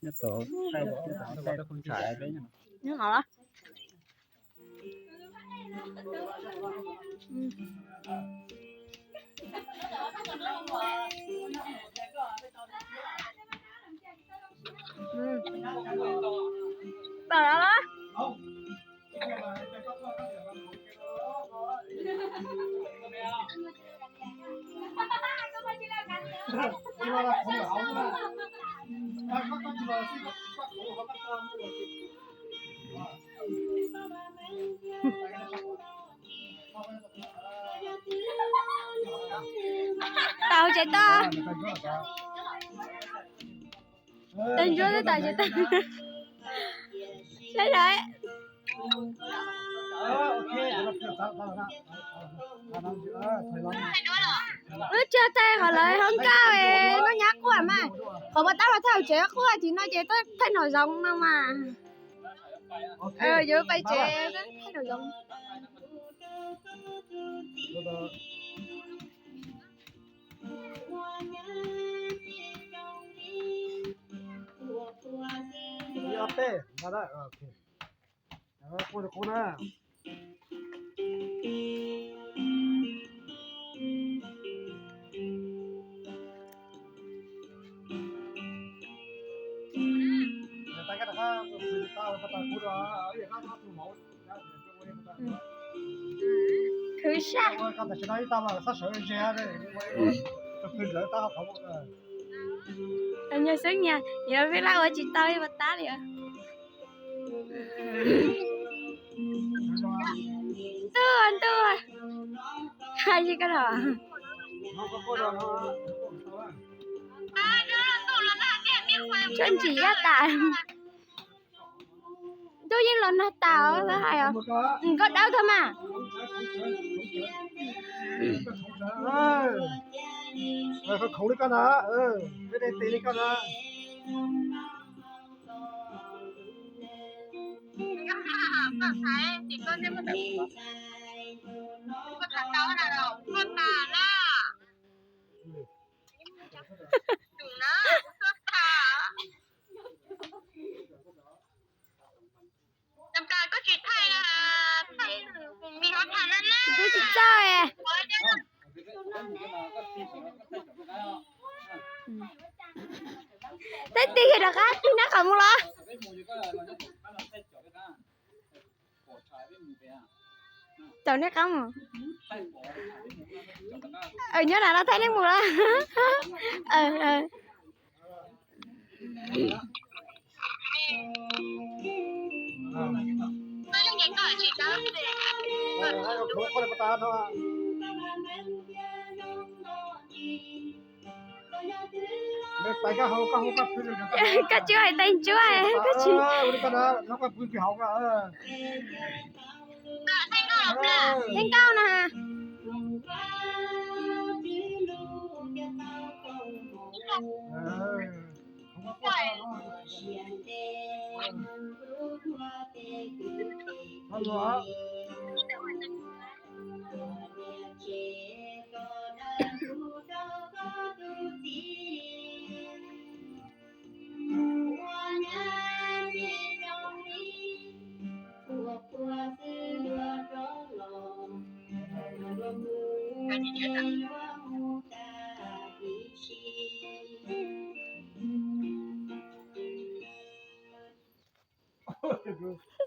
Nyob tod, nyob tod los. Tawm los. Tau tsev tau. Tau ntsuab tau tsev tau. Saib saib. Lub tsheb thaij qhov lawv hoob nkauj es noj nyab quaj mas. Qhov puas tab los thaij hauv tsev quaj tim no ces thaij nraum zoov no mas. Yuav pais tsev thaij nraum zoov. Khwv sab. Nyias xwb nyias, nyias peb lab ua tsis tau ib puas tab li. Ntuj ntuj, hais li koj los. Tsob ntsim yaj tas. Ntuj yeej los nag tas os, hais os. Nkauj dawb tag mas. Khoov li koj na, tej dej tes li koj na. Twb tsis txawj. Tej tig rov qab tig nab qab mus los. Tau neb qab mus. Nyob na no thaij neb mus los. Koj tsis hais tais ntsuab, koj tsis. Tej nkauj na.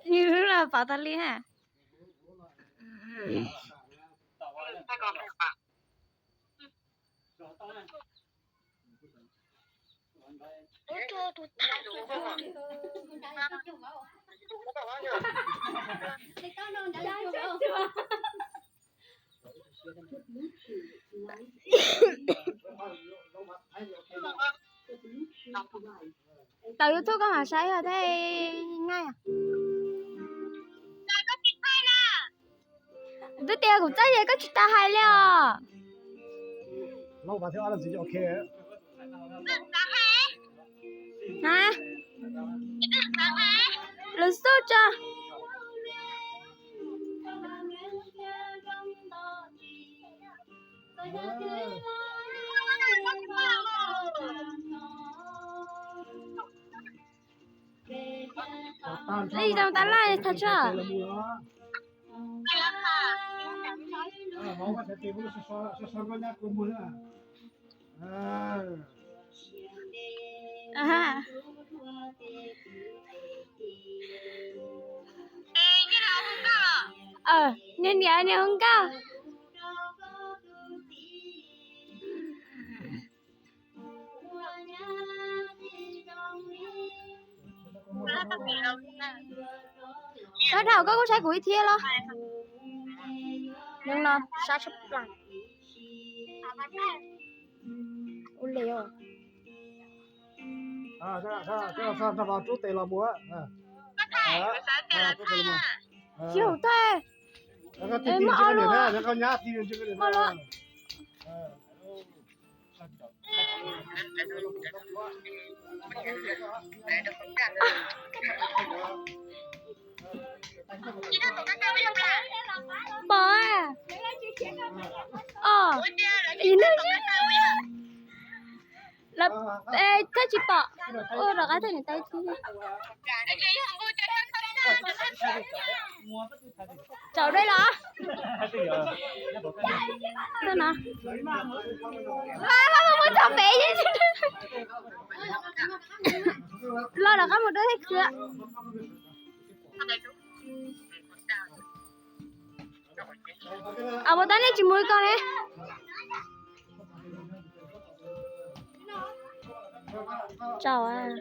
Ib lub los pom tas li ha. Tau YouTube koj mam saib thiaj nqaij. Twb tias kuv txawj ces koj tsis tas hais li os. Lawv xub tso. Li tau tas laj thaj tsam. Niag niam niam hu nkauj. Sab dhau koj kuj saib kuv ib thiab los? Nws no sab tshaj plaws. Ua li os. Rub tes los mus. Xyaum tag. Maj los. Pom. Os, ib nub thiab tsis pom. Ua rov qab tau niam tais thiab. Tsaus dej los? Los no. Los, los, los, mus txog pem. Los rov qab mus dua thiab khwv. Ab, puas tab nej tsis mus li ko ne? Tsaus.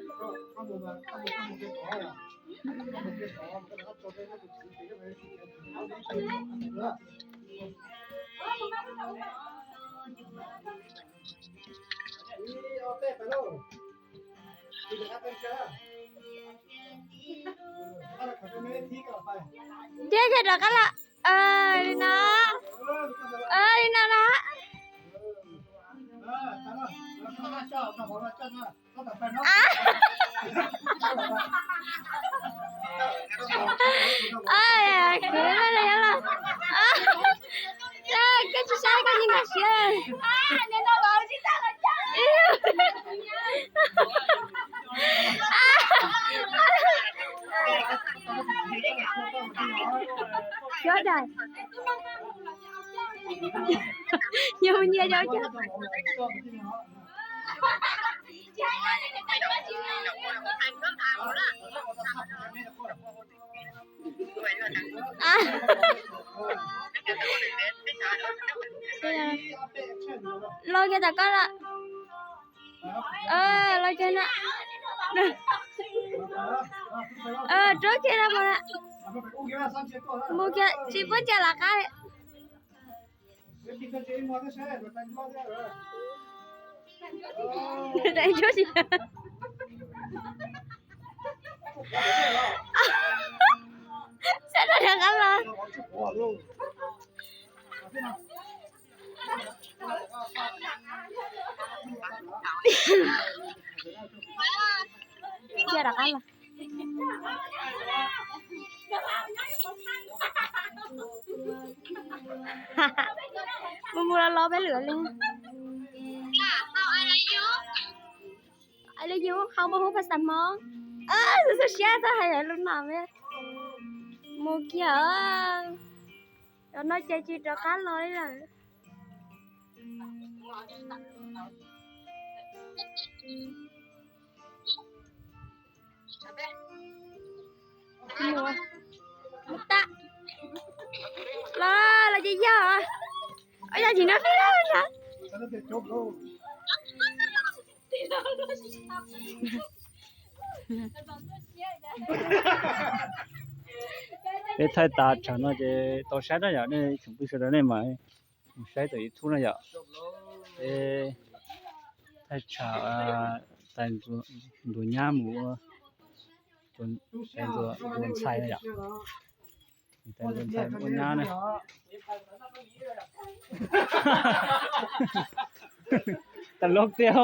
Thiab yog rov qab los. Li no. Li no no. Khwv no los yog los. Koj tsis saib koj tsis nkag siab. Xyov dag. Nyias mus nyias cov cov. Los kiag tom koj lawm. Los kiag no. Rub kiag no mus. Mus kiag tsis pub cia lawv qab li. Sab no rov qab los. Cia rov qab los. Mus mus los los peb lwm li. Ai li yus ho mus hu phas xas Hmoob. Xub siab txawj hais lus no me. Mus kiag. Cov no ces tsis rov qab los li lawm. Mus, mus tag. Los, los ces yog. Ua yog tsis no peb lawm na. Peb thaij tas tsam no ces tau saib na yom, nej tsoom phooj ywg sawv daws nej mas mus saib tom YouTube na yom. Peb thaij tsam tais ntuas nyab mus ua, tais ntuas ntxhais na yom. Tais ntuas ntxhais mus ua nyab na. Tas loj tiag.